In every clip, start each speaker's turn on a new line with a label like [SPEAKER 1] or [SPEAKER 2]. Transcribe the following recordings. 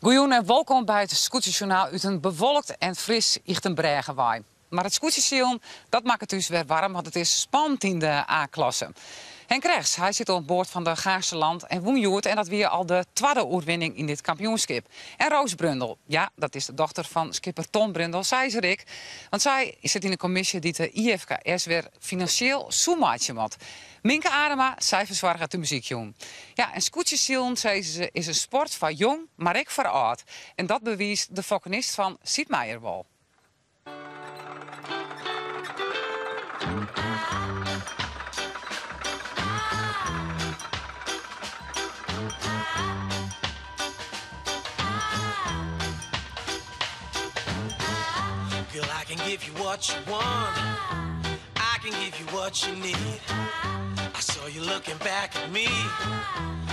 [SPEAKER 1] Goejûn en wolkom by it Skûtsjesjoernaal út in bewolkt en fris Ychtenbrêge wei. Mar it skûtsjesilen, dat makket ús wer warm, want it is spannend yn de A-klasse. Henk Regts, hy sit oan board fan de Gaasterland en wûn hjoed en dat wie al de twadde oerwinning yn dit kampioenskip. En Roos Brundel, ja, dat is de dochter fan skipper Ton Brundel, sy is der ek. Want sy sit yn de kommisje dy't de IFKS wer finansjeel sûn meitsje moat. Minke Adema, sy fersoarget de muzykjûn. Ja, en skûtsjesilen, sizze se, is in sport foar jong, mar ek foar âld. En dat bewiist de fokkenist fan Sieb Meijer wol.
[SPEAKER 2] Girl, I can give you what you want. I can give you what you need. I saw you looking back at me.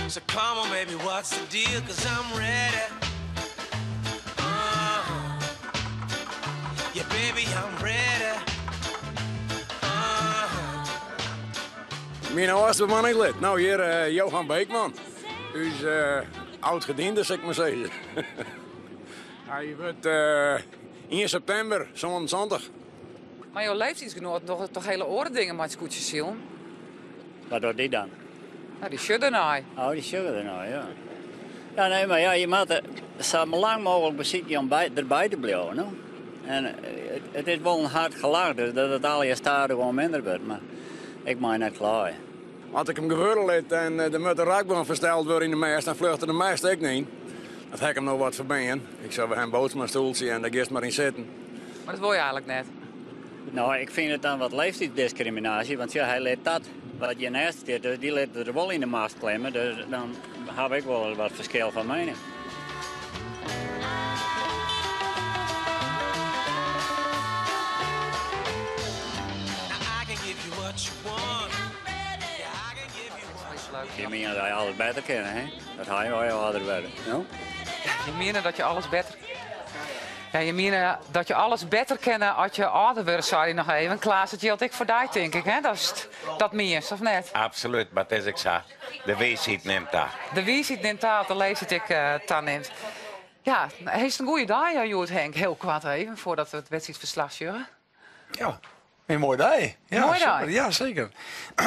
[SPEAKER 2] So come on, baby, what's the deal? Cause I'm ready. Uh-huh. Yeah, baby, I'm ready. Uh-huh.
[SPEAKER 3] Myn âldste bemanningslid. No, hjir eh, Johan Beekman. Us eh, oud-gediende, sil ik mar sizze. Hy wurdt eh, 1 septimber 77.
[SPEAKER 1] Mar jo leeftiidsgenoaten dogge toch hiele oare dingen mei it skûtsjesilen?
[SPEAKER 4] Wat docht dy dan?
[SPEAKER 1] No, dy sjogge dernei.
[SPEAKER 4] Oh, dy sjogge dernei, ja. Ja, nee, mar ja, je moatte sa lang mooglik besykje om by, derby te bliuwen. No? En it, it is wol in hard gelach, dus dat it allegear stadichoan minder wurdt. Mar ik mei net kleie.
[SPEAKER 3] As ik him gewurde lit en der moat de rakbân fersteld wurde yn de mêst, dan fljocht er de mêst ek yn. Dat ha ik him no wat ferbean. Ik sei, we ha in bootsmanstoeltsje en dêr giest mar yn sitten.
[SPEAKER 1] Mar dat wol je eigenlik net.
[SPEAKER 4] No, ik fyn it dan wat leeftiidsdiskriminaasje, want sjoch, hy lit dat wat hjir neist stiet, dus dy lit er wol yn de mast klimme, dus dan haw ik wol wat ferskil fan miening. Je miene dat je alles better kinne, hè? Dat ha je wol je âlder wurde, no?
[SPEAKER 1] Je miene dat je alles better Ja, je miene dat je alles better kinne as je âlder wurde, sei hy noch even. Klaas, dat jildt ek foar dy, tink ik, hè? Datst dat mienst, of net?
[SPEAKER 5] Absolút, mar it is ek sa. De wiisheid nimt ta.
[SPEAKER 1] De wiisheid nimt ta, as de leeftiid ek tanimt. Ja, hast in goede dei hjoed, Henk. Hiel koart even, foardat we it wedstriidferslach sjogge.
[SPEAKER 6] Ja, in moaie dei. Ja,
[SPEAKER 1] Moaie dei.
[SPEAKER 6] super. Ja, seker.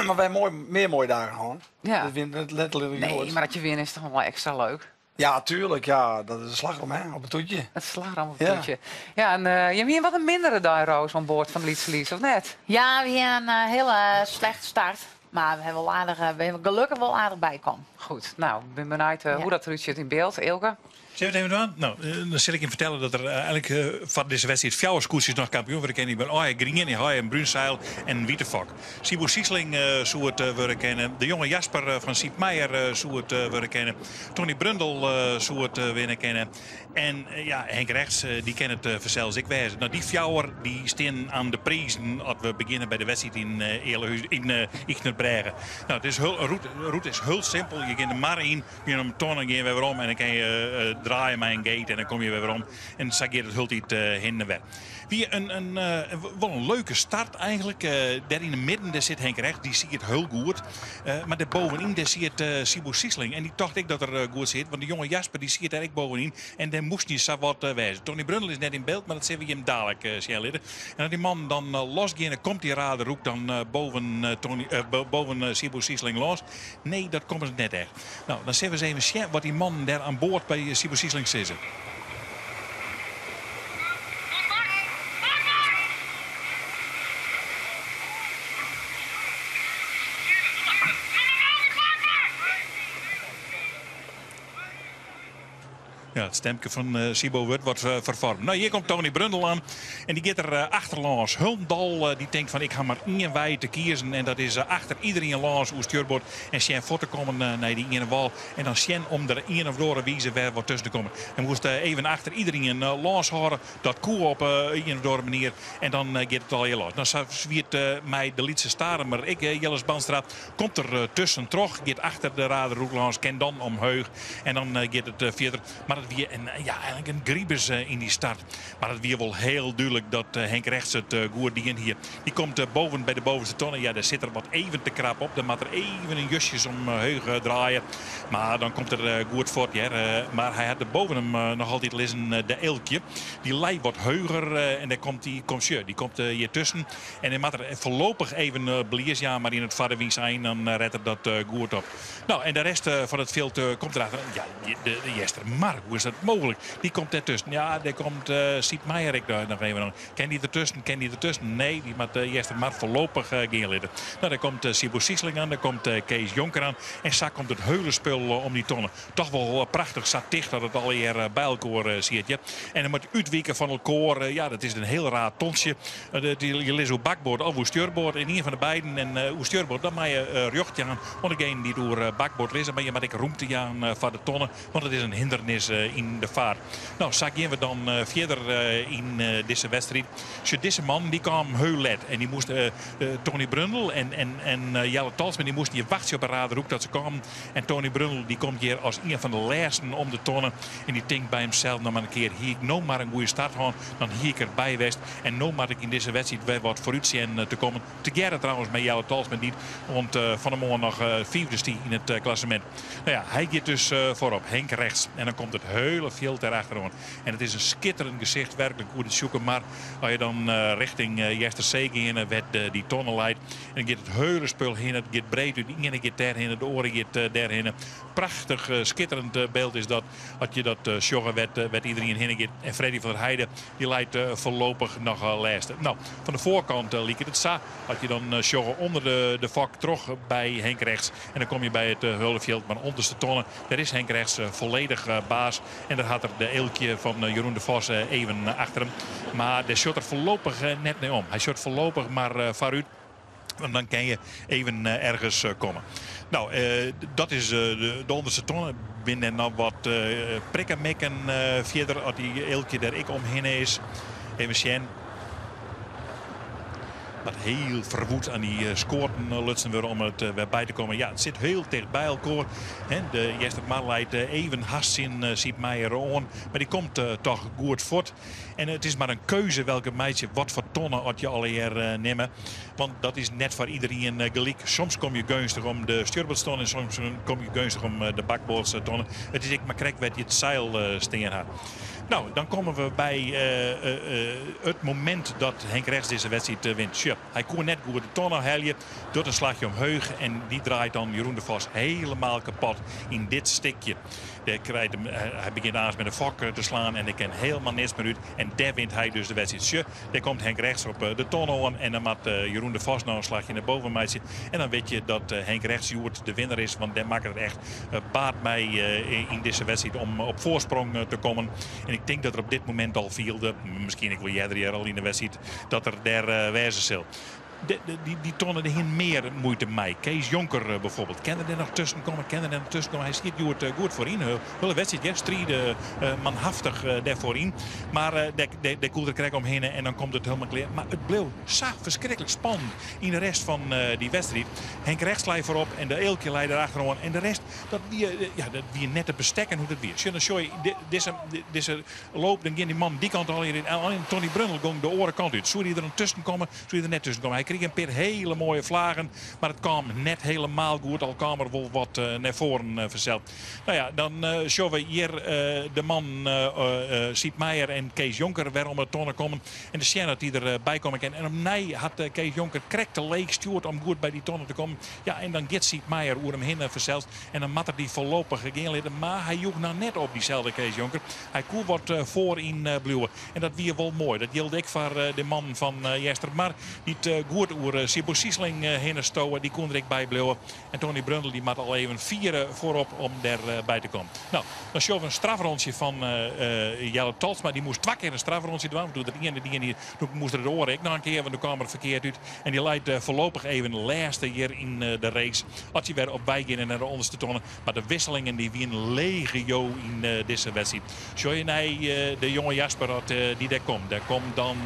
[SPEAKER 6] Mar wy moai, mear moaie dagen hân.
[SPEAKER 1] Ja.
[SPEAKER 6] Dat wie net letterlik
[SPEAKER 1] Nee,
[SPEAKER 6] hjoed.
[SPEAKER 1] mar as je winne is it toch wol ekstra leuk.
[SPEAKER 6] Ja, tuerlik. Ja, dat is de slachrom hè, op it toetje.
[SPEAKER 1] It slachrom op it
[SPEAKER 6] Ja.
[SPEAKER 1] toetje. Ja, en eh, je wiene wat in mindere dei, Roos, oan board fan de Lytse Lies, of net?
[SPEAKER 7] Ja, we hiene in eh, hiele slechte start. Mar we hawwe wol aardich, eh, we hawwe gelokkich wol aardich bykommen.
[SPEAKER 1] Goed, no, ik bin benijd eh,
[SPEAKER 7] Ja.
[SPEAKER 1] hoe dat derút sjocht yn byld. Eelke?
[SPEAKER 8] Sille we it even dwaan? No, dan sil ik jim fertelle dat der eigenlik foar dizze wedstriid fjouwer skûtsjes noch kampioen wurde kinne. Dy binne allegear grien, dy ha in brún seil en in wite fok. Siebo Siesling soe it wurde kinne. De jonge Jasper fan Sieb Meijer soe it wurde kinne. Tony Brundel soe it winne kinne. En ja, Henk Regts dy kin it fansels ek wêze. No, dy fjouwer dy stean aan de prizen as we begjinne by de wedstriid yn yn Ychtenbrêge. No, it is hiel, de rûte is hiel simpel. Je gean de mar yn. Gean om tonne, gean wer werom en dan kin je draaie mei in gate en dan komme je wer werom. En sa giet it hieltyd hinne en wer. Wie in, in, wol in leuke start eigenlik. Dêr yn de midden dêr sit Henk Regts, dy siet hiel goed. Mar dêr bovenyn dêr siet Siebo Siesling en dy tocht ek dat er goed siet, want de jonge Jasper dy siet dêr ek bovenyn en dêr moast hy sa wat wêze. Tony Brundel is net yn byld, mar dat sille we jim dalik sjen litte. En as dy mannen dan losgeane, komt dy raderhoek dan boven, Tony, boven Siebo Siesling lâns. Nee, dat komme se net echt. No, dan sille we ris even sjen wat dy mannen dêr oan board by Siebo Siesling sizze. Ja, it stemke fan eh, Siebo wurdt wat eh, ferfoarme. No, hjir komt Tony Brundel oan en dy giet der eh, achterlâns. Hielendal dy tinkt fan ik ha mar ien wei te kiezen en dat is achter iderien lâns oer stjoerboard en sjen fuort te kommen nei dy iene wal en dan sjen om der ien of oare wize wer wat tusken te kommen. En moast even achter iderien lâns hâlde. Dat koe op ien of oare manier en dan giet it allegear los. No, sa wie it mei de lytse Starumer ek. Jilles Bandstra komt der tuskentroch, giet achter de raderhoek lâns, kin dan omheech en dan giet it fierder. Mar it wie. wie en ja, eigenlik in gribus yn dy start. Mar it wie wol hiel dúdlik dat Henk Regts it goed dien hie. Dy komt boven by de bovenste tonne. Ja, dêr sit er wat even te krap op. Dan moat er even in justjes omheech draaie. Mar dan komt er goed fuort hear. Mar hy hat der boven him noch altyd lizzen de Eelkje. Dy lei wat heuger en dêr komt dy, kom sjoch, dy komt hjir tusken. En hy moat der foarlopich even blies jaan, mar yn it foarde wynsein dan ret er dat goed op. No, en de rest fan it fjild komt derachter. Ja, de Eastermar, hoe is dat mooglik? Dy komt dêrtusken. Ja, dêr komt Siep Meijer ek noch even oan. Kin dy dertusken? Kin dy dertusken? Nee, dy moat Eastermar foarlopich gean litte. No, dêr komt Siebo Siesling oan, dêr komt Kees Jonker oan. En sa komt it heule spul om dy tonne. Toch wol prachtich sa ticht dat it allegear by elkoar siet. Ja. En dan moat je útwike fan elkoar. Ja, dat is in hiel raar tontsje. Je lizze oer bakboard of oer stjurboard. En ien fan de beiden en oer stjurboard, dan mei je rjocht jaan oan degene dy't oer bakboard lizze. Mar je moat ek rûmte jaan foar de tonne, want it is in hindernis yn de faart. No, sa gean we dan fierder yn dizze wedstriid. Sjoch, dizze man dy kaam hiel let en dy moast Tony Brundel en, en, en Jelle Talsma dy moasten hjir wachtsje op de Raderhoek dat se kamen. En Tony Brundel dy komt hjir as ien fan de lêsten om de tonne en dy tinkt by himsels noch mar in kear, hie ik no mar in goede start hân, dan hie ik der by west. En no moat ik yn dizze wedstriid wer wat foarút sjen te kommen. Tegearre trouwens mei Jelle Talsma dy't oant fan 'e moarn noch fiifde stie yn it klassemint. No ja, hy giet dus foarop, Henk Regts. En dan komt it heule fjild dêr achteroan. En it is in skitterend gesicht werklik oer de Tsjûkemar. As je dan richting Eastersee geane, wêr't dy tonne leit. En dan giet it heule spul hinne. It giet breed út. De iene giet dêrhinne, de oare giet dêrhinne. Prachtich, skitterend byld is dat. As je dat sjogge wêr't iderien hinne giet. En Freddy van der Heide dy leit foarlopich noch lêste. No, fan de foarkant liket it sa. As je dan sjogge ûnder de fok troch by Henk Regts. En dan kom je by it Hullefjild. Mar ûnderste tonne, dêr is Henk Regts folledich baas. En dêr hat er de Eelkje fan Jeroen de Vos even achter him. Mar dêr sjocht er foarlopich net nei om. Hy sjocht foarlopich mar foarút. Want dan kin je even ergens komme. No, dat is de ûnderste tonne. Binne der noch wat prikkemikken fierder as dy Eelkje der ek omhinne is. Even sjen. Wat hiel ferwoed oan dy skoaten lutsen wurde om it wer by te kommen. Ja, it sit hiel ticht by elkoar. De Eastermar leit even hast tsjin Siep Meijer oan. Mar dy komt toch goed fuort. En it is mar in keuze welke meitsje wat foar tonne at je allegear nimme. Want dat is net foar iderien gelyk. Soms kom je geunstich om de stjurboardstonne en soms kom je geunstich om de bakboardstonne. It is ek mar krekt wêr't je it seil stean ha. No, dan komme we by it momint dat Henk Regts dizze wedstriid wint. Sjoch, hy koe net goed de tonne helje. Docht in slachje omheech en dy draait dan Jeroen de Vos helemaal kapot yn dit stikje. Dêr krijt him, hy begjint aanst mei de fok te slaan en der kin helemaal niks mear út. En dêr wint hy dus de wedstriid. Sjoch, dêr komt Henk Regts op de tonne oan en dan moat Jeroen de Vos noch in slachje nei boven meitsje. En dan wit je dat Henk Regts hjoed de winner is, want dêr makket er echt baat mei yn dizze wedstriid om op foarsprong te kommen. En ik tink dat er op dit momint al fielde, miskien ek wol earder hjir al yn de wedstriid, dat er dêr wêze sil. Dy tonne der hiene mear muoite mei. Kees Jonker bijvoorbeeld. Kin er der noch tusken komme? Kin er der noch tusken komme? Hy stiet hjoed goed foaryn. Hiele wedstriid, ja, stride manhaftich dêr foaryn. Mar dêr koe er krekt omhinne en dan komt it helemaal klear. Mar it bleau sa ferskriklik spannend yn de rest fan dy wedstriid. Henk Regts lei foarop en de Eelkje lei der achteroan. En de rest, dat wie, ja, dat wie net te bestekken hoe't it wie. Sjoch, dan sjoch je dizze, dizze loop, dan gean dy mannen dy kant al yn. En Tony Brundel gong de oare kant út. Soe dy der tusken komme? Soe dy der net tusken komme? Hy krige in pear hiele moaie flagen, mar it kaam net helemaal goed. Al kaam er wol wat nei foaren fansels. No ja, dan sjogge we hjir de man Siep Meijer en Kees Jonker wer om de tonne kommen. En te sjen dat dy derby komme kin. En opnij hat Kees Jonker krekt te leech stjoerd om goed by dy tonne te kommen. Ja, en dan giet Siep Meijer oer him hinne fansels. En dan moat er dy foarlopich gean litte. Mar hy joech noch net op, dyselde Kees Jonker. Hy koe wat foaryn bliuwe. En dat wie wol moai. Dat jilde ek foar de mannen fan Eastermar. Dy't goed oer Siebo Siesling hinne stowe. Dy koene der ek by bliuwe. En Tony Brundel dy moat al even fier foarop om dêr by te kommen. No, dan sjogge we in strafrûntsje fan Jelle Talsma. Dy moast twa kear in strafrûntsje dwaan. Want doe't er iene dien hie, doe moast er de oare ek noch in kear. Want doe kaam er ferkeard út. En dy leit foarlopich even lêste hjir yn de race. As je wer op wei geane nei de ûnderste tonne. Mar de wisselingen dy wiene legio yn dizze wedstriid. Sjoch je nei de jonge Jasper as dy dêr komt. Dêr komt dan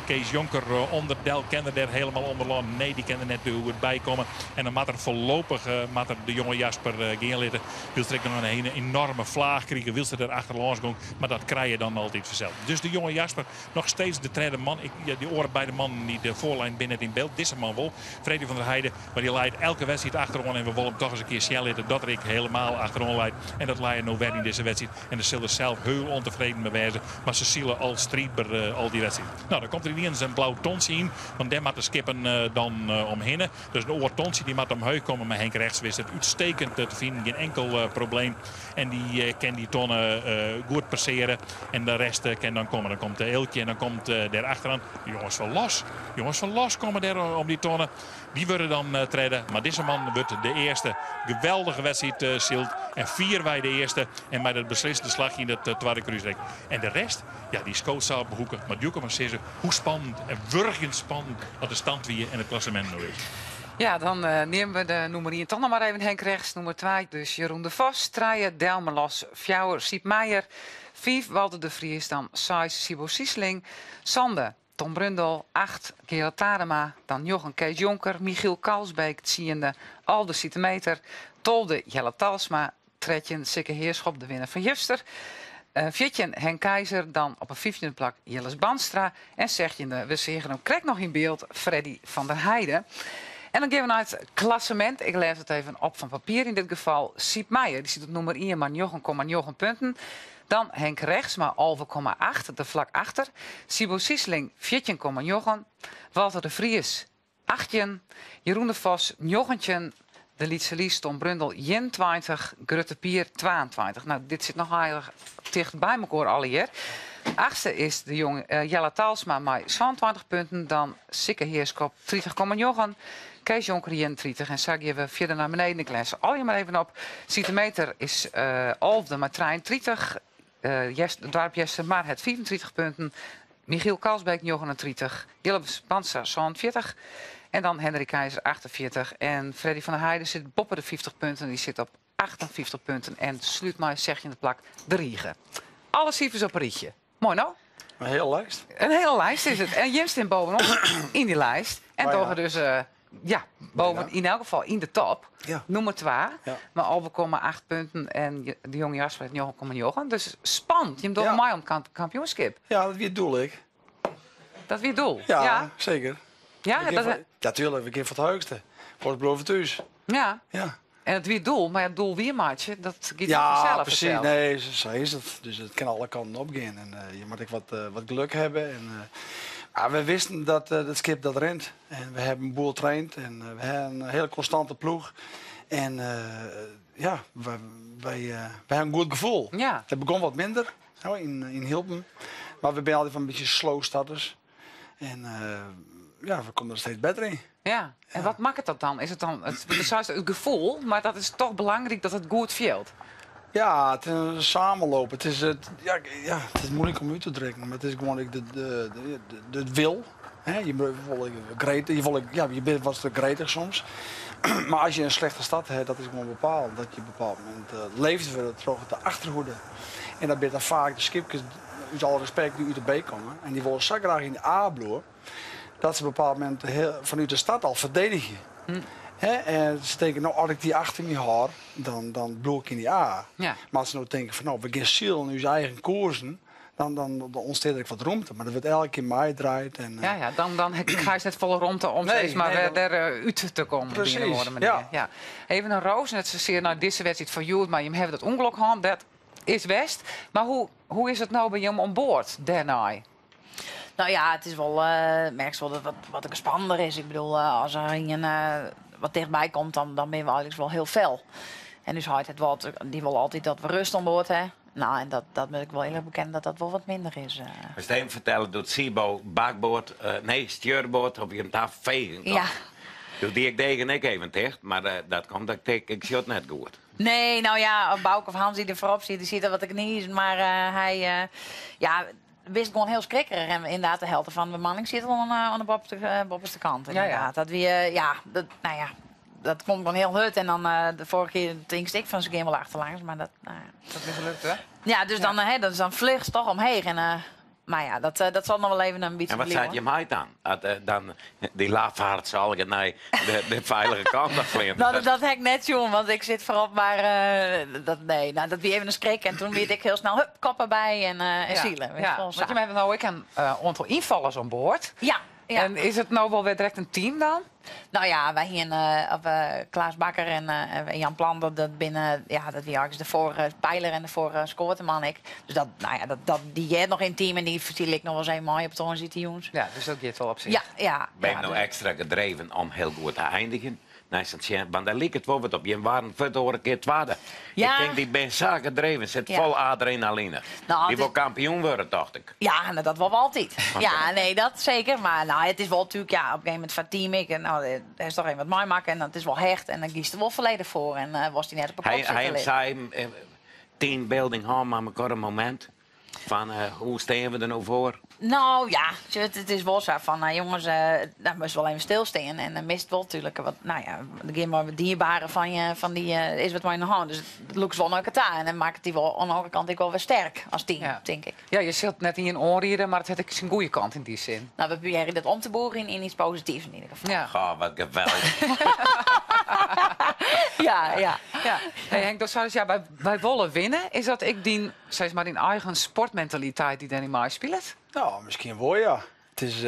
[SPEAKER 8] Kees Jonker ûnder del. Kin er dêr. der helemaal onderlân. Nee, dy kin der net goed by komme. En dan moat er foarlopich moat er de jonge Jasper gean litte. Wylst er ek noch in enorme flaach krige, wylst er der achterlâns gong. Mar dat krije je dan altyd fansels. Dus de jonge Jasper noch steeds de tredde man. Ik, ja, dy oare beide mannen dy't de foarlijn binne net yn byld. Dizze man wol, Freddy van der Heide. Mar dy leit elke wedstriid achteroan. En we wolle him toch ris in kear sjen litte dat er ek helemaal achteroan leit. En dat lei er no wer yn dizze wedstriid. En dêr sil er sels hiel ûntefreden mei wêze. Mar se sile al striidber al dy wedstriid. No, dan komt der yniens in blau tontsje yn. Want dêr moatte skippen dan omhinne. Dus in oar tontsje dy moat omheech komme. Mar Henk Regts wist it útstekend te finen. Gjin inkel probleem. En dy kin dy tonne goed passeare. En de rest kin dan komme. Dan komt Eeltje en dan komt dêr achteroan de jonges fan Los. Jonges fan Los komme dêr om dy tonne. Dy wurde dan tredde. Mar dizze man wurdt de earste. Geweldige wedstriid syld. En fierwei de earste. En mei dat beslissende slachje yn it twadde krúsrek. En de rest, ja, dy skoot sa op 'e hoeke. Mar Djoeke mar sizze hoe spannend en wurgjend spannend at de stand wie en it klassemint no is.
[SPEAKER 1] Ja, dan neame we de nûmer ien toch noch mar even Henk Regts. Nûmer twa dus Jeroen de Vos. Trije Delmer Los. Fjouwer Siep Meijer. Fiif Walter de Vries. Dan seis Siebo Siesling. Sande Tom Brundel. Acht Gerard Tadema. Dan njoggen Kees Jonker. Michiel Kalsbeek. Tsiende Alde Sietemeter. 12e Jelle Talsma. 13 Sikke Heerschop, de winner fan juster. 14 Henk Keizer, dan op 'e fyftjinde plak Jilles Bandstra. En sechstjinde, we seagen him krekt noch yn byld, Freddy van der Heide. En dan gean we nei it klassemint. Ik lês it even op fan papier yn dit gefal. Siep Meijer, dy sit op nûmer ien mei 9,9 punten. Dan Henk Regts mei 11,8, der flak achter. Siebo Siesling 14,9. Walter de Vries 18, Jeroen de Vos 19, de Lytse Lies Tom Brundel 21, Grutte Pier 22. Nou, dit sit noch aardich ticht by mekoar allegear. Achtste is de jong Jelle Talsma mei 27 punten, dan Sikke Heerschop 30,9, Kees Jonker 31 en sa gean we fierder nei beneden. Ik lês se allegear mar even op. Sietemeter is alfde mei 33, Doarp Eastermar hat 35 punten, Michiel Kalsbeek 39, Jilles Bandstra 47 en dan Henry Keizer 48. En Freddy van der Heijden sit boppe de 50 punten, dy sit op 58 punten en slút mei sechstjinde plak de rige. Alle sifers op in rychje. Moai no?
[SPEAKER 6] In hiele lijst.
[SPEAKER 1] In hiele lijst is it. En jim stean bovenop yn dy lijst. En dogge dus ja, boven, yn elk gefal yn de top. Nûmer twa, mei 11,8 punten en de jonge Jasper hat 9,9. Dus spannend. Jim dogge mei om it kampioenskip.
[SPEAKER 6] Ja, dat wie it doel ek.
[SPEAKER 1] Dat wie it doel?
[SPEAKER 6] Ja, seker.
[SPEAKER 1] Ja,
[SPEAKER 6] We
[SPEAKER 1] dat
[SPEAKER 6] gean foar, ja, tuurlijk, we gean foar it heechste. Foar it bliuwe thús.
[SPEAKER 1] Ja.
[SPEAKER 6] Ja.
[SPEAKER 1] En it wie it doel, mar ja, doel wier meitsje, dat giet net
[SPEAKER 6] Ja,
[SPEAKER 1] fansels.
[SPEAKER 6] precies.
[SPEAKER 1] Fansels.
[SPEAKER 6] Nee, sa is it. Dus it kin alle kanten opgean. En je moatte ek wat geluk hawwe. En, mar we wisten dat dat skip dat rint. En we hawwe in boel traind en we hawwe in hiele konstante ploech. En ja, wy, wy hawwe in goed gefoel. It begûn wat minder no, yn Hylpen. Mar we binne altyd fan in bytsje slow starters. En ja, we komme der steeds better yn.
[SPEAKER 1] Ja, en wat makket dat dan? Is it dan it, do seist it gefoel, mar dat is toch belangryk dat it goed fielt?
[SPEAKER 6] Ja, it is in samenloop. It is, it, ja, ja, it is moeilik om út te drukken, mar it is gewoan ek de, de, de, de, de wil. Hè, je wol gretig, je wol, ja, je bent wat te gretig soms. Maar as je in slechte start ha, dat is gewoan bepaald. Dat je op in bepaald momint leefd wurde troch de achterhoede. En dat binne dan faak de skipkes, út alle respekt, dy't út de B komme. En dy wolle sa graach yn de A bliuwe, dat se op in bepaald momint fanút de start al ferdedigje. Hè, en se tinke, no, as ik dy achter my hâld, dan bliuw ik yn dy A. Mar as se no tinke fan, no, we gean silen ús eigen koersen, dan ûntstiet der ek wat romte. Mar dat wurdt elke kear meidraaid. En,
[SPEAKER 1] Ja, ja, dan krijst net folle romte om
[SPEAKER 6] Nee,
[SPEAKER 1] steeds mar
[SPEAKER 6] nee,
[SPEAKER 1] wer
[SPEAKER 6] dan
[SPEAKER 1] der út te kommen op ien of
[SPEAKER 6] Precies,
[SPEAKER 1] oare manier.
[SPEAKER 6] ja.
[SPEAKER 1] Ja. Even in roos, net sasear nei dizze wedstriid fan hjoed, mar jim hawwe dat ûngelok hân, dat is west. Mar hoe is it no by jim oan board dêrnei?
[SPEAKER 7] Nou ja, it is wol, merkst wol dat it wat gespannender is. Ik bedoel, as der ien wat tichtby komt, dan binne we eigenlik wol hiel fel. En ús heit hat wat, dy wol altyd dat we rêst oan board ha. Nou, en dat moat ik wol earlik bekennen dat dat wol wat minder is.
[SPEAKER 5] Moatst even fertelle, doe't Siebo bakboard, nee, stjurboard op jim ta fegen kaam. Doe die ik degen ek even ticht, mar dat komt dat ik tink, ik sjoch it net goed.
[SPEAKER 7] Nee, nou ja, Bouke of Hans dy't der foarop siet, dy siet al wat te knizen, mar hy, ja, wist gewoan hiel skrikkerich. En ynderdaad, de helte fan de bemanning siet al oan de boppeste kant. Ynderdaad. Dat wie, ja, dat, nou ja, dat komt gewoan hiel hurd. En dan de foarige kear tinkst ek fan se gean wol achterlangs, mar dat, nou ja.
[SPEAKER 1] Dat is gelukt, hè?
[SPEAKER 7] Ja, dus dan, hè, dat is dan fluchst toch omheech. En. Maar ja, dat, dat zal nog wel even een beetje
[SPEAKER 5] En wat zei je mij dan? Dat, dan die lafaard zal ik naar de veilige kant op vliegen.
[SPEAKER 7] Nou, dat heb ik net doen, want ik zit voorop, maar dat, nee, nou, dat wie even een schrik. En toen weet ik heel snel, hup, kop erbij en zielen.
[SPEAKER 1] Ja, want je hebt nou ook een aantal invallers aan boord.
[SPEAKER 7] Ja. Ja.
[SPEAKER 1] En is het nou wel weer direct een team dan?
[SPEAKER 7] Nou ja, wij hier, of, Klaas Bakker en Jan Plan, dat binnen, ja, dat wie eigenlijk de vorige pijler en de vorige scoorteman ik. Dus dat, nou ja, dat, die jij nog in team en die vertel ik nog wel eens een mooi op het transitie, jongens.
[SPEAKER 1] Ja, dus dat gaat wel op zich.
[SPEAKER 7] Ja, ja.
[SPEAKER 5] Ben je
[SPEAKER 7] ja,
[SPEAKER 5] nou
[SPEAKER 7] dus
[SPEAKER 5] extra gedreven om heel goed te eindigen? Nee, want daar liep het wel wat op. Je waren voor een keer tweede.
[SPEAKER 7] Ja.
[SPEAKER 5] Ik denk, die ben zo gedreven, zit vol adrenaline.
[SPEAKER 7] Nou,
[SPEAKER 5] die
[SPEAKER 7] het
[SPEAKER 5] wil
[SPEAKER 7] is
[SPEAKER 5] kampioen worden, dacht ik.
[SPEAKER 7] Ja, nou, dat wel altijd.
[SPEAKER 5] Okay.
[SPEAKER 7] Ja, nee, dat zeker. Maar nou, het is wel natuurlijk, ja, op een gegeven moment van team ik. En, nou, er is toch een wat mooi maken en dat is wel hecht. En dan kiest er wel volledig voor. En was die net op een kop
[SPEAKER 5] Hij
[SPEAKER 7] zitten
[SPEAKER 5] zei, teambuilding, maar elkaar een moment. Van, hoe staan we er nou voor?
[SPEAKER 7] Nou ja, het is wel zo van, nou, jongens, daar moest wel even stilstaan. En dan mist wel natuurlijk wat, nou ja, de game waar dierbaren van je, van die is wat maar in de hand. Dus het lukt wel naar elkaar en dan maakt het die wel aan de andere kant ik wel weer sterk als team,
[SPEAKER 1] ja.
[SPEAKER 7] denk ik.
[SPEAKER 1] Ja, je zit net in een oorrieden, maar het had ik zijn goede kant in die zin.
[SPEAKER 7] Nou, we proberen dat om te boeren in iets positiefs in ieder geval.
[SPEAKER 1] Ja.
[SPEAKER 5] Goh, wat geweldig.
[SPEAKER 7] Ja, ja.
[SPEAKER 1] Ja. Hey, Henk, dat zou dus, ja, bij Wolle winnen, is dat ik die, zeg maar, die eigen sportmentaliteit die Danny Maai speelt?
[SPEAKER 6] Nou, misschien wel, ja. Het is,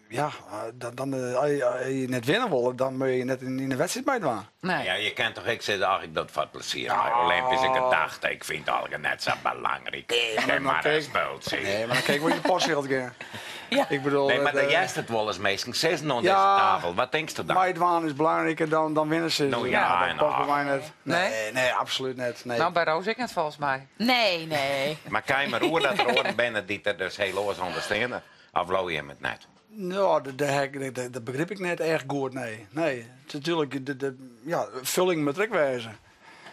[SPEAKER 6] ja, dan, als je net winnen wil, dan moet je net in de wedstrijd meedoen.
[SPEAKER 1] Nee.
[SPEAKER 5] Ja, je kent toch, ik zeg eigenlijk dat wat plezier. Maar Olympische gedachte, ik vind het eigenlijk net zo belangrijk. Nee, maar
[SPEAKER 6] kijk,
[SPEAKER 5] speelt,
[SPEAKER 6] nee, maar dan kijk ik wel je pasgeld keer.
[SPEAKER 7] Ja.
[SPEAKER 6] Ik bedoel,
[SPEAKER 5] nee, maar de juist het wel eens meestal zes aan deze
[SPEAKER 6] ja,
[SPEAKER 5] tafel. Wat denk je dan?
[SPEAKER 6] Meidwaan is belangrijker dan winnen ze.
[SPEAKER 5] Nou ja,
[SPEAKER 6] dat past bij mij net.
[SPEAKER 1] Nee?
[SPEAKER 6] Nee, nee, absoluut net. Nee.
[SPEAKER 1] Nou, bij Roos ik net volgens mij.
[SPEAKER 7] Nee, nee.
[SPEAKER 5] Maar kan je maar horen dat er oren binnen die er dus heel los ondersteunen? Of loop je hem het net?
[SPEAKER 6] Nou, dat begrijp ik net erg goed, nee. Nee, het is natuurlijk, ja, vulling moet ik wezen.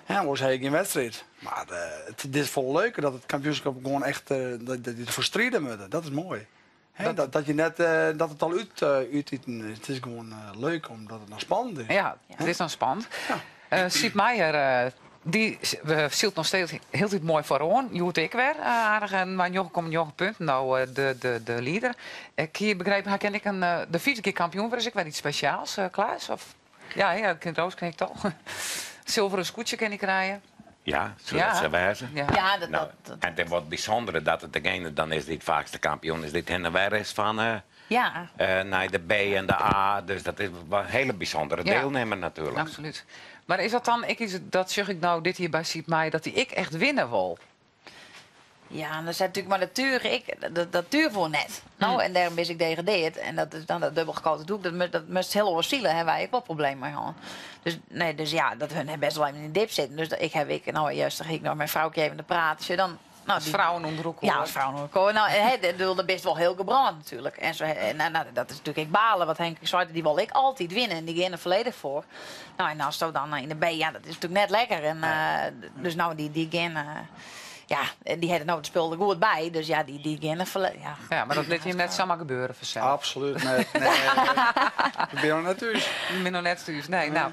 [SPEAKER 6] Ja, anders heb ik geen wedstrijd. Maar het is veel leuker dat het kampioenschap gewoon echt, dat je ervoor strijden moet. Dat is mooi. Hè, dat je net, dat het al uit is. Het is gewoon leuk omdat het nog spannend is.
[SPEAKER 1] Ja, het is dan spannend.
[SPEAKER 6] Ja.
[SPEAKER 1] Siep Meijer, die ziet nog steeds heel tijd mooi vooraan. Je hoort ik weer aardig. En maar 9,9 punten, nou de leader. Ik hier begrepen, hij ken ik een, de vierde keer kampioen worden. Dus ik weet iets speciaals, Klaas? Of? Ja, ja, kind Roos ken ik toch. Zilveren scootje ken ik rijden.
[SPEAKER 5] Ja, zo dat ze wijzen.
[SPEAKER 1] Ja.
[SPEAKER 7] Ja, dat,
[SPEAKER 5] nou,
[SPEAKER 7] dat,
[SPEAKER 5] En het wordt bijzonder dat het degene dan is die het vaakste kampioen is, die het heen en weer is van
[SPEAKER 7] ja.
[SPEAKER 5] naar de B en de A. Dus dat is wel een hele bijzondere deelnemer natuurlijk.
[SPEAKER 1] Absoluut. Maar is dat dan, ik, is, dat zeg ik nou dit hier bij Siep Meijer, dat die ik echt winnen wil?
[SPEAKER 7] Ja, en dat zijn natuurlijk maar natuur, ik, dat duurt voor net. Nou, en daarom is ik degradeerd. En dat is dan dat dubbel gekoten doek, dat moest heel oorzielen, hebben wij ook wel problemen mee gehad. Dus, nee, dus ja, dat hun best wel even in de dip zitten. Dus dat, ik heb ik, nou juist, dan ging ik nog mijn vrouwtje even te praten. Dus dan, nou,
[SPEAKER 1] als vrouwen onder elkaar.
[SPEAKER 7] Ja, als vrouwen onder elkaar. Nou, hè, dat is best wel heel gebrand natuurlijk. En, zo, en nou, dat is natuurlijk ik balen, want Henk zei, die wil ik altijd winnen. En die gaan er volledig voor. Nou, en als zo dan in de B, ja, dat is natuurlijk net lekker. En, dus nou, die gaan... ja, die hadden nou het spul er goed bij. Dus ja, die gaan er ja.
[SPEAKER 1] Ja, maar dat liet je net zomaar gebeuren vanzelf.
[SPEAKER 6] Absoluut, nee. Nee, ik ben nog net thuis.
[SPEAKER 1] Ik ben nog net thuis, nee. Nou,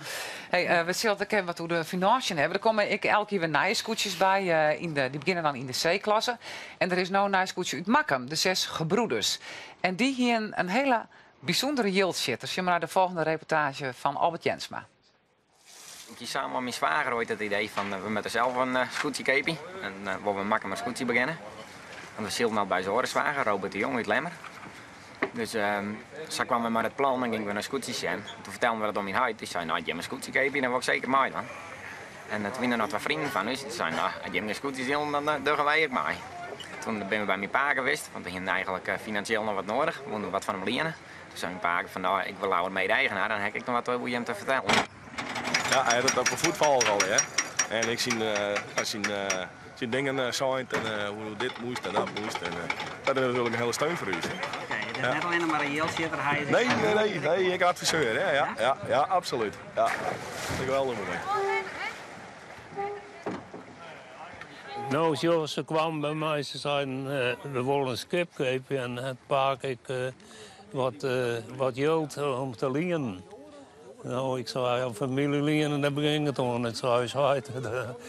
[SPEAKER 1] hey, we zullen het even wat hoe de financiën hebben. Er komen ik elke keer weer nijscootjes bij. Die beginnen dan in de C-klasse. En er is nou een nijscootje uit Makkum, de 6 gebroeders. En die hier een hele bijzondere yield zit. Dus je maar naar de volgende reportage van Albert Jensma.
[SPEAKER 9] Ik samen met mijn zwager ooit het idee van we moeten zelf een scootje kopen en we maken een scootje beginnen. Want we zilden al bij zijn zwager, Robert de Jong uit Lemmer. Dus ze kwamen met het plan en gingen we naar scootjes zien. Toen vertelden we dat om mijn huid. Die zei, nou, als je een scootje koopt, dan wil ik zeker mee dan. En toen waren er nog twee vrienden van ons. Die zeiden, nou, als je een scootje zilt, dan doen wij ook mee. Toen ben we bij mijn pa geweest, want die hadden eigenlijk financieel nog wat nodig. We moesten wat van hem lenen. Toen zei mijn pa van, nou, ik wil ouder mede-eigenaar, dan heb ik nog wat over hem te vertellen.
[SPEAKER 10] Ja, hij had het op een voetbal al, hè. En ik zie dingen zijn en hoe dit moest en dat moest. En, dat is natuurlijk een hele steun voor u.
[SPEAKER 11] Oké, het is net alleen maar een jeelzitter, hij is...
[SPEAKER 10] Nee, ik adviseur, hè. Ja, absoluut. Ja, ik wel mee.
[SPEAKER 12] Nou, ze kwamen bij mij, ze zeiden, we willen een schip kopen en het pak ik wat geld om te lenen. Nou, ik zei, ja, familie lenen, daar begin het om. Ik zei,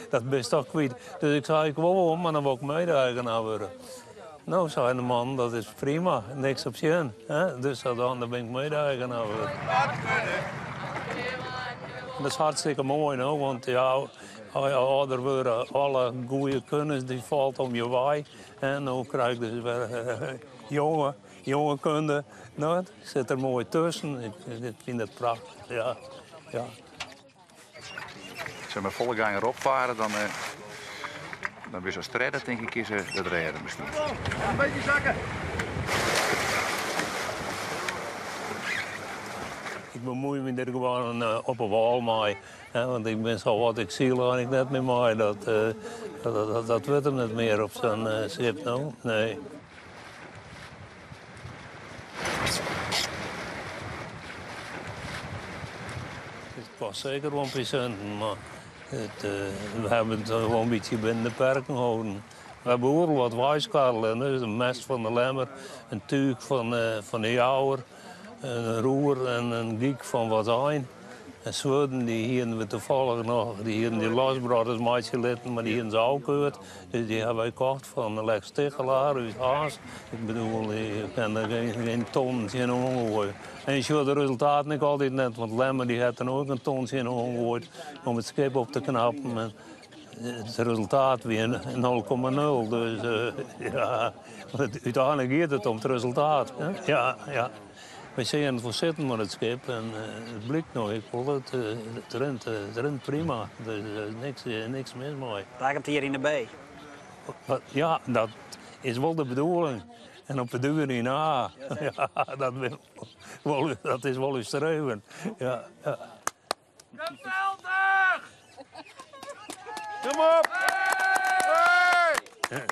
[SPEAKER 12] dat ben je toch kwijt. Dus ik zei, ik wil wel, maar dan wil ik mede-eigenaar worden. No, sei de man, dat is prima, niks op tsjin. Dus dan bin ik mede-eigenaar wurden. Dat is hartstikke moai, no, want ja, as je âlder wurde, alle goede kunde dy falt om je wei. En no krij ik dus wer jonge, jonge kunde. No, ik sit der moai tusken. Ik fyn it prachtich, ja. ja.
[SPEAKER 13] As we folle gang erop fare, dan, eh, dan wurdst as tredde, tink ik, is eh, dat rêden miskien.
[SPEAKER 14] Een beetje zakken.
[SPEAKER 12] Ik bemoei my der gewoan eh, op 'e wâl mei. Hè, want ik bin sa âld, ik syl ik net mear mei. Dat, dat, dat, dat wurdt him net mear op sa'n skip, no. Nee. It kost seker wol in pear sinten, mar it, we hawwe it wol in bytsje binnen de perken holden. We hawwe oeral wat weiskarrele, dus in mêst fan de Lemmer, in túch fan de Jouwer, in roer en in gyk fan Wâldsein. En swurden dy hienen we tafallich noch, dy hienen dy Losbrothers meitsje litten, mar dy hienen se ôfkeurd. Dus dy hawwe wy kocht fan Lex Tichelaar út Harns. Ik bedoel, je kin der gjin ton tsjinoan goaie. En je sjogge de resultaten ek altyd net, want Lemmer dy hat der no ek in ton tsjinoan goaid om it skip op te knappen. En it resultaat wie 0,0. Dus ja, úteinlik giet it om it resultaat. Ja, ja. Wy seagen it wol sitten mei it skip en it blykt no ek wol, it rint, it rint prima. Der is niks, niks mis mei.
[SPEAKER 11] Daar komt hier yn de B.
[SPEAKER 12] Ja, dat is wol de bedoeling. En op de duer yn A. Ja, dat, wol, dat is wol ús streven. Ja, ja.
[SPEAKER 14] Geweldig! Kom op! Hey!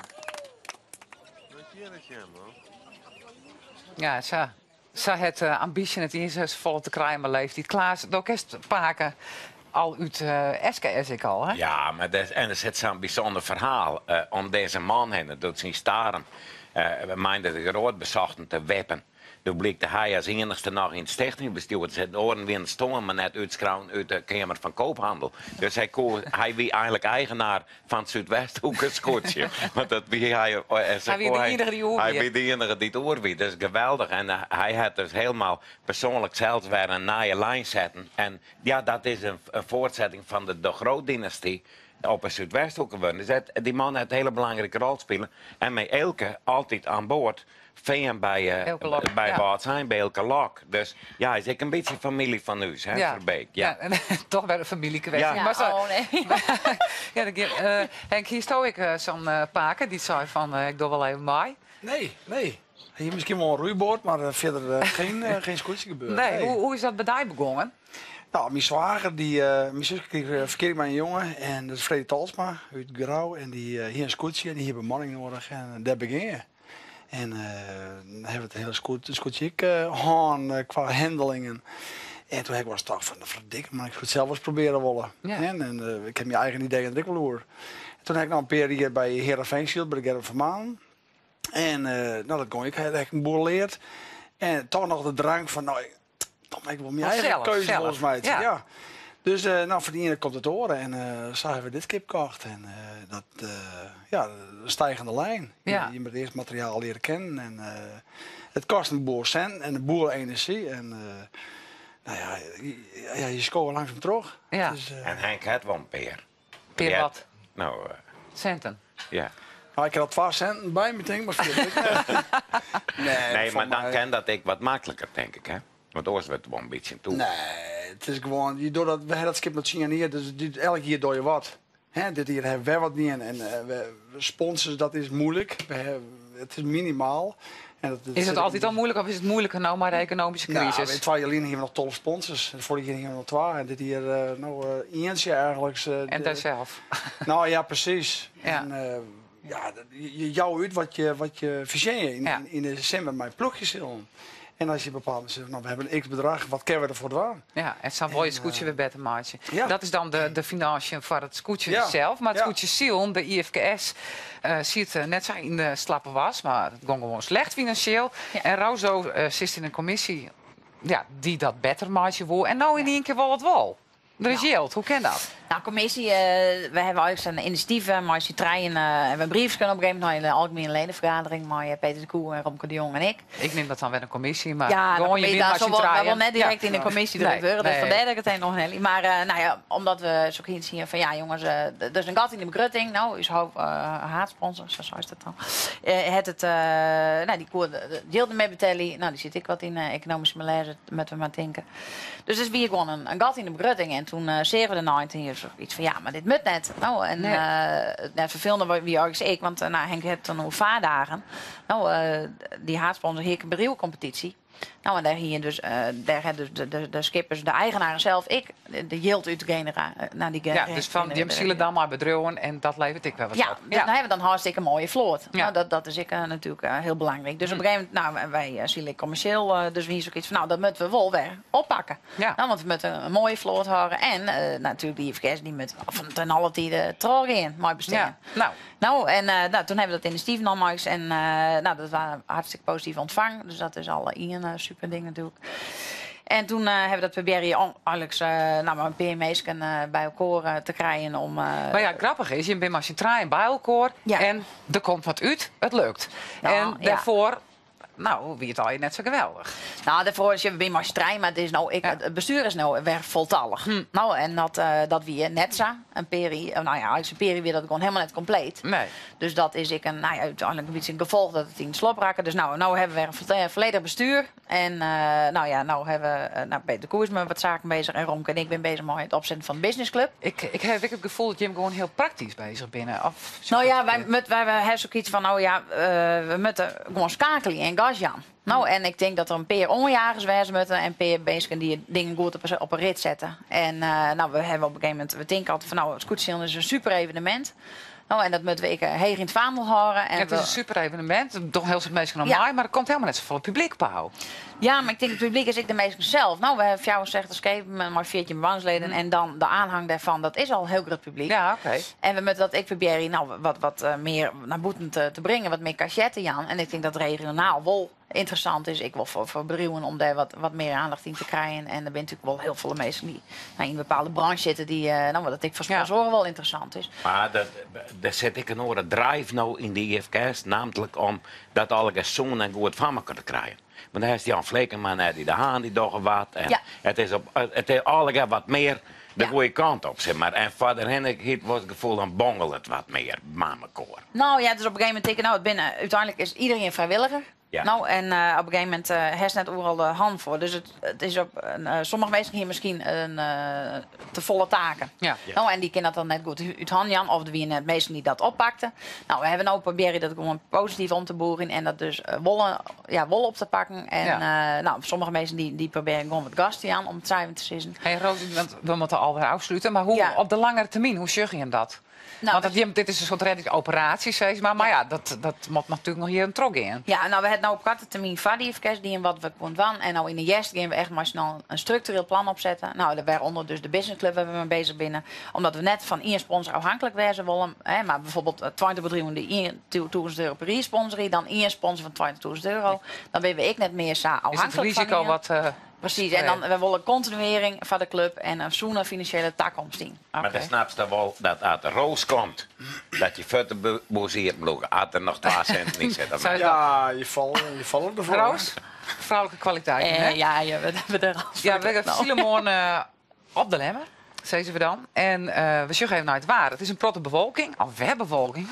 [SPEAKER 1] Ja, sa. Sa hat uh, ambysje net iens folle te krijen mei leeftiid. Klaas, do kenst pake al út uh, SKS ek al, hè?
[SPEAKER 5] Ja, mar dat, en der sit sa'n bysûnder ferhaal uh, om dizze man hinne. Dat syn Starum uh, Meindert de Groot besochten te wippen. Doe blykte hy as iennichste noch yn it stichtingbestjoer te sitten. Oaren wienen stoarn, mar net útskreaun út de Keamer fan Koophandel. Dus hy koe, hy wie eigentlik eigenaar fan it Súdwesthoekeskûtsje. Want dat wie hy.
[SPEAKER 1] Hy wie de iennige dy't oer wie.
[SPEAKER 5] Hy wie de iennige dy't oer wie. Dus geweldich. En hy hat dus hielendal persoanlik sels wer in nije lijn setten. En ja, dat is in foartsetting fan de De Groot-dynasty op 'e Súdwesthoeke wurden. Dus dy man hat in hiele belangrike rol spile. En mei Eelke altyd oan board. Fean by, uh, by ja. Wâldsein, by Eelke Lok. Dus ja, is ek in bytsje famylje fan ús, hè,
[SPEAKER 1] ja.
[SPEAKER 5] Verbeek. Ja.
[SPEAKER 1] ja. Toch wer in famyljekwestje.
[SPEAKER 7] Ja. Maar zo, oh, nee.
[SPEAKER 1] ja, dan, uh, Henk, hiesto ek uh, sa'n uh, pake dy't sei fan ik doch wol even mei?
[SPEAKER 6] Nee, nee. Hy hie miskien wol in roeiboat, mar fierder geen, geen skûtsje gebeuren.
[SPEAKER 1] Nee, nee. Hoe, hoe is dat by dy begûn?
[SPEAKER 6] Nou, myn swager, dy, myn suske krige ferkearing mei in jonge en dat is Fredy Talsma út Grou en dy hie in skûtsje en dy hie bemanning noadich en dêr begjin je. En dan hawwe we it hiele skûtsje ek hân kwa handelingen. En toen ha ik wol ris tocht fan, ferdikke, mar ik soe it sels ris probearje wolle.
[SPEAKER 1] Ja.
[SPEAKER 6] En ik ha myn eigen ideeën der ek wol oer. En toen ha ik noch in pear jier by Heerenveen syld, by de Gerben van Manen. En nou, dat gong ek, dêr ha ik in boel leard. En toch noch de drang fan, nou, dan ik wol myn eigen keuze wolris meitsje.
[SPEAKER 1] Ja.
[SPEAKER 6] ja. Dus uh, nou, fan de iene komt it oare en uh, sa hawwe we dit skip kocht. En uh, dat, ja, de stijgende lijn.
[SPEAKER 1] Ja.
[SPEAKER 6] Je, je moet earst materiaal leare kennen. En it kostet in boel sinten en in boel enerzjy. En nou ja, ja, je skowe langsom troch.
[SPEAKER 1] Ja.
[SPEAKER 6] Dus,
[SPEAKER 5] en Henk hat wol in pear.
[SPEAKER 1] Pear wat?
[SPEAKER 5] Nou,
[SPEAKER 1] Sinten.
[SPEAKER 5] Ja.
[SPEAKER 6] Nou, ik ha al twa sinten by my, tink, mar fierder
[SPEAKER 5] nee, nee, mar dan kin dat ek wat makliker, tink ik, hè? Want oars wurdt it wol in bytsje toe.
[SPEAKER 6] Nee, it is gewoan, je dogge dat, we hawwe dat skip noch tsien jier, dus elk jier dogge je wat. Hè, dit jier hawwe we wer wat dien en we, sponsors, dat is muoilik. We hawwe, it is minimaal. En dat,
[SPEAKER 1] is it altyd al muoilik of is it muoiliker no mei de ekonomyske krisis?
[SPEAKER 6] Nou, twa jier lyn hiene we noch 12 sponsors. En foarich jier hiene we noch twa. En dit jier uh, no uh, ientsje eigentlik.
[SPEAKER 1] Uh, en dêr sels.
[SPEAKER 6] Nou ja, presys.
[SPEAKER 1] Ja.
[SPEAKER 6] En, ja, je jouwe út wat je fertsjinje yn,
[SPEAKER 1] Ja.
[SPEAKER 6] yn, yn de simmer mei ploechjesilen. En as je bepaald sizze, nou, we hawwe in x-bedrach, wat kinne we derfoar dwaan?
[SPEAKER 1] Ja, en sa wol je it skûtsje wer better meitsje. Dat is dan de, de finânsjes foar it skûtsje
[SPEAKER 6] Ja.
[SPEAKER 1] sels. Mar it
[SPEAKER 6] Ja.
[SPEAKER 1] skûtsjesilen, de IFKS, siet net sa yn de slappe was, mar it gong gewoan slecht finansjeel. En Rozo sit yn in kommisje ja, dy't dat better meitsje woe. En no yn ien kear wol it wol. Der is jild, hoe kin dat?
[SPEAKER 7] Nou, kommisje, we hawwe eigentlik sa'n inisjatyf mei syn trijen en we in brief skreaun op in gegeven moment nei de algemiene ledenfergadering mei Peter de Koe en Romke de Jong en ik.
[SPEAKER 1] Ik neam dat dan wer in kommisje, mar
[SPEAKER 7] Ja,
[SPEAKER 1] gewoan je
[SPEAKER 7] dat
[SPEAKER 1] mei
[SPEAKER 7] sil
[SPEAKER 1] syn
[SPEAKER 7] wol,
[SPEAKER 1] trijen.
[SPEAKER 7] wol net direkt yn de kommisje drukt wurde, dus fandêr dat ik it even oanhelje. Mar nou ja, omdat we sok hiene tsien fan ja jonges, der is in gat yn de begrutting. No, ús haadsponsor, sa seist dat dan, hat it, nou, dy koe it jild net mear betelje. No, dy sit ek wat yn ekonomyske malêze, moatte we mar tinke. Dus it wie gewoan in gat yn de begrutting. En toen seagen we dêrnei en toen hie ik iets fan ja, mar dit moat net. No, en net ferfelende wie eins ek, want nou, Henk hat it dan oer vaardagen. No, dy haadsponsor hie ek in bedriuwekompetysje. No, en dêr hie dus, dêr ha dus de skippers, de eigenaren sels ek de jild út genera-, no, dy
[SPEAKER 1] Ja, dus fan jim sile dan mei bedriuwen en dat leveret ek wer wat
[SPEAKER 7] Ja,
[SPEAKER 1] op.
[SPEAKER 7] dus dan hawwe we dan hartstikke mooie float. No, dat is ek natuerlik hiel belangryk. Dus op in gegeven momint, no, wy sile ek kommersjeel, dus wie sokyts fan, no, dat moatte we wol wer oppakke. No, want we moatte in mooie float hâlde en natuerlik de IFKS dy moat fan ten alle tiden trochgean mei bestean.
[SPEAKER 1] Ja, no.
[SPEAKER 7] No, en no, toen hawwe we dat inisjatyf nommen en no, dat waard hartstikke posityf ûntfangen. Dus dat is al ien super ding natuerlik. En toen hawwe we dat probearre om eigentlik no, mei in pear minsken by elkoar te krijen om.
[SPEAKER 1] Mar ja, grappich is, jim binne mei syn trijen by elkoar en der komt wat út, it lukt.
[SPEAKER 7] No,
[SPEAKER 1] en
[SPEAKER 7] ja.
[SPEAKER 1] dêrfoar, no, wie it allegear net sa geweldich.
[SPEAKER 7] No, dêrfoar is, we binne mei syn trijen, mar it is no ek, it bestjoer is no wer foltallich. No, en dat wie net sa. In pear jier, no ja, eigentlik in pear jier wie dat gewoan helemaal net kompleet.
[SPEAKER 1] Nee.
[SPEAKER 7] Dus dat is ek in, no ja, úteinlik in bytsje in gefolch dat it yn it slop rakke. Dus no, no hawwe we wer in folledich bestjoer. En no ja, no hawwe we, no, Peter de Koe is mei wat saken bezich en Romke en ik binne bezich mei it opsetten fan de businessclub.
[SPEAKER 1] Ik ha ek it gefoel dat jim gewoan hiel praktysk bezich binne. Of
[SPEAKER 7] No ja, wy mut, wy hawwe sokyts fan, no ja, we moatte gewoan skakelje en gas jaan. No, en ik tink dat der in pear oanjagers wêze moatte en in pear minsken dy't dingen goed op 'e rit sette. En no, we hawwe op in gegeven momint, we tinke altyd fan, no, it skûtsjesilen is in super evenemint. No, en dat moatte we ek heech yn it vaandel hâlde. En
[SPEAKER 1] Ja, it is in super evenemint, der dogge hiel soad minsken oan mei, mar der komt helemaal net safolle publyk op ôf.
[SPEAKER 7] Ja, mar ik tink it publyk is ek de minsken sels. No, we hawwe 64 skepen mei 14 bemanningsleden en dan de aanhang dêrfan, dat is al in hiel grut publyk.
[SPEAKER 1] Ja, oké.
[SPEAKER 7] En we moatte dat ek probearje, no, wat mear nei bûten te bringen, wat mear cachet te jaan. En ik tink dat regionaal wol ynteressant is, ek wol foar bedriuwen om dêr wat mear aandacht yn te krijen. En der binne natuerlik wol hiel folle minsken dy't yn in bepaalde branche sitte, dy't, no, wat ik foar sponsoaren wol ynteressant is.
[SPEAKER 5] Mar der sit ek in oare drive no yn de IFKS, nammentlik om dat allegear sûn en goed foar mekoar te krijen. Want dêr hast Jan Flikkema en Eddie de Haan, dy dogge wat. En it is op, it is allegear wat mear de goede kant op, zeg maar. En foar derhinne hie it wol it gefoel dan bongel it wat mear mei mekoar.
[SPEAKER 7] No ja, dus op in gegeven momint tink ik, no, it binne, úteinlik is iedereen frijwilliger. No, en op in gegeven momint hast net oeral de hannen foar. Dus it is op, sommige minsken hiene miskien in te folle taken. No, en dy kinne dat dan net goed út hannen jaan, of der wiene net minsken dy't dat oppakten. No, we hawwe no probearre dat gewoan posityf om te bûgen en dat dus wol, ja, wol op te pakken. En no, sommige minsken dy probearje gewoan wat gas te jaan, om it sa even te sizzen.
[SPEAKER 1] Hey Roos, want we moatte alwer ôfslute, mar hoe op de langere termyn, hoe sjogge jim dat?
[SPEAKER 7] No,
[SPEAKER 1] Want dit is in soart reddingsoperaasje, sis mar. Mar ja, dat moat natuerlik noch jierren trochgean.
[SPEAKER 7] Ja, no, we hawwe no op koarte termyn foar de IFKS dien wat we koene dwaan. En no yn de hjerst gean we echt mei syn allen in struktureel plan opsetten. No, wêrûnder dus de businessclub wêr't we mei bezich binne. Omdat we net fan ien sponsor ôfhinklik wêze wolle. Hè, mar bijvoorbeeld 20 bedriuwen dy't ien tûzen euro per jier sponsorje, dan ien sponsor fan 20.000 euro. Dan binne we ek net mear sa
[SPEAKER 1] Is it
[SPEAKER 7] ôfhinklik fan
[SPEAKER 1] risiko
[SPEAKER 7] ien.
[SPEAKER 1] wat
[SPEAKER 7] Presys, en dan we wolle kontinuering foar de klup en in sûne finansjele takomst yn.
[SPEAKER 5] Mar dan snapst dan wol dat as de Roos komt, dat je fuotten iepen lûke, as der noch 2 sinten yn sitte.
[SPEAKER 6] Ja, je falle derfoar.
[SPEAKER 1] Roos, froulike kwaliteiten, hè?
[SPEAKER 7] Ja, ja, we hebben er al
[SPEAKER 1] Ja, we
[SPEAKER 7] nou.
[SPEAKER 1] sile moarn op de Lemmer, sizze we dan. En we sjogge even nei it waar. It is in protte bewolking, alwer bewolking.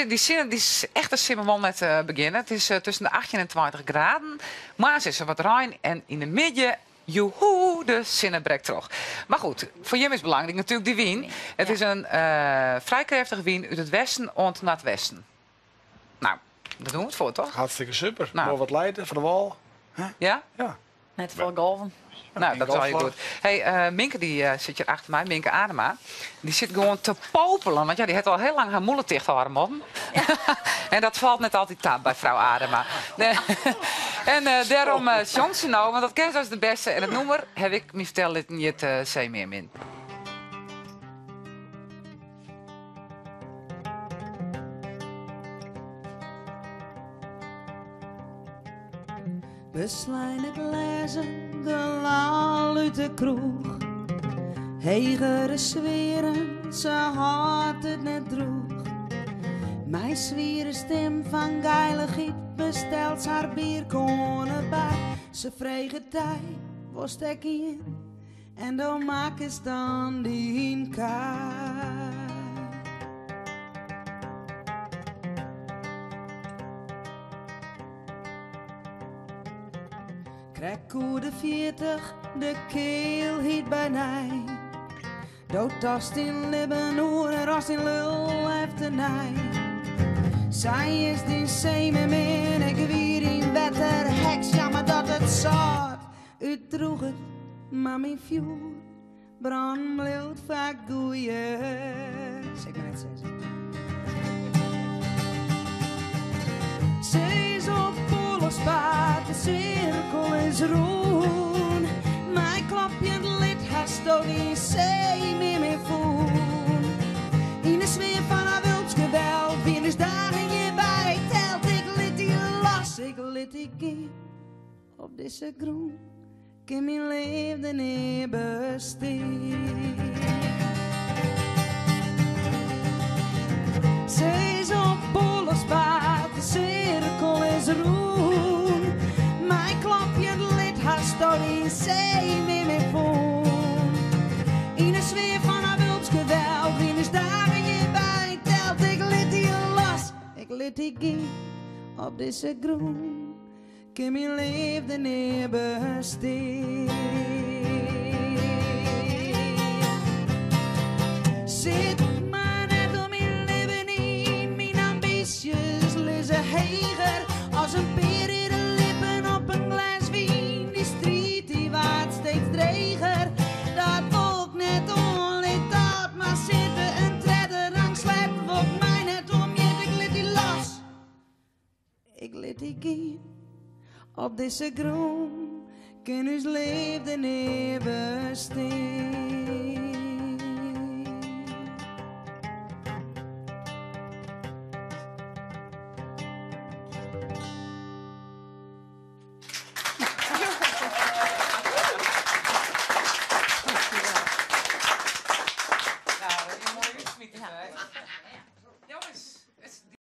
[SPEAKER 1] Dy sinne, dy is echt de simmer wol net begjinne. It is tusken de 18 en 20 graden. Moarns is der wat rein en yn de middei, joehoe, de sinne brekt troch. Mar goed, foar jim is belangryk natuerlik dy wyn. It is in frij krêftige wyn út it westen oant noardwesten. Nou, dêr dogge we it foar, toch?
[SPEAKER 6] Hartstikke super.
[SPEAKER 1] Nou.
[SPEAKER 6] Moai wat leit fan de wâl.
[SPEAKER 1] Ja?
[SPEAKER 6] Ja.
[SPEAKER 7] Net folle golven.
[SPEAKER 1] Nou, dat is al heel goed. Hey, Minke die sit hjir achter my, Minke Adema. Dy sit gewoan te popelen, want ja, dy hat al hiel lang har mûle ticht hâlde moatten. En dat falt net altyd ta by frou Adema. Nee. En dêrom sjongt se no, want dat ken se as de bêste. En it nûmer, haw ik my fertelle litten, hjit Seemearmin.
[SPEAKER 15] Besleine glêzen, de lal út de kroech. Hegere sfearen, se hâldt it net droech. Mei swiere stim fan geilichheid bestelt se har bierke oan 'e bar. Se freget dy, wolst ek ien? En do makkest dan dyn kar. Krekt oer de 40, de kiel hyt bynei. Do tochtst dyn libben oer en rôpst dyn lul efternei. Sy is dyn seemearmin, ik wie dyn wetterheks. Jammer dat it sâlt útdrûget, mar myn fjoer brânen bliuwt foar goeie. Sil ik mar net sizze. Se is op oarlochspaad, de sirkel is rûn. Mei klopjend lid hasto dyn seemearmin fûn. Yn de sfear fan har wulpsk geweld wiene ús dagen hjirby teld. Ik lit dy los, ik lit dy gean. Op dizze grûn kin myn leafde nea bestean. Se is op oarlochspaad, de sirkel is rûn. Mei klopjend lid hasto dyn seemearmin fûn. Yn 'e sfear fan har wulpsk geweld wiene ús dagen hjirby teld. Ik lit dy los, ik lit dy gean op dizze grûn. Kin myn leafde nea bestean. Sit mar net om myn libben yn, myn ambysjes lizze heger as in pear reade lippen op in glês wyn. Dy striid dy waard steeds dreger, dat wol 'k net oan, lit dat mar sitte. In tredde rangs slet wol 'k my net oan mjitte, ik lit dy los. Ik lit dy gean op dizze grûn, kin ús leafde nea bestean.
[SPEAKER 1] Nou, dat is een mooie uitsmieter, hè? Jongens, het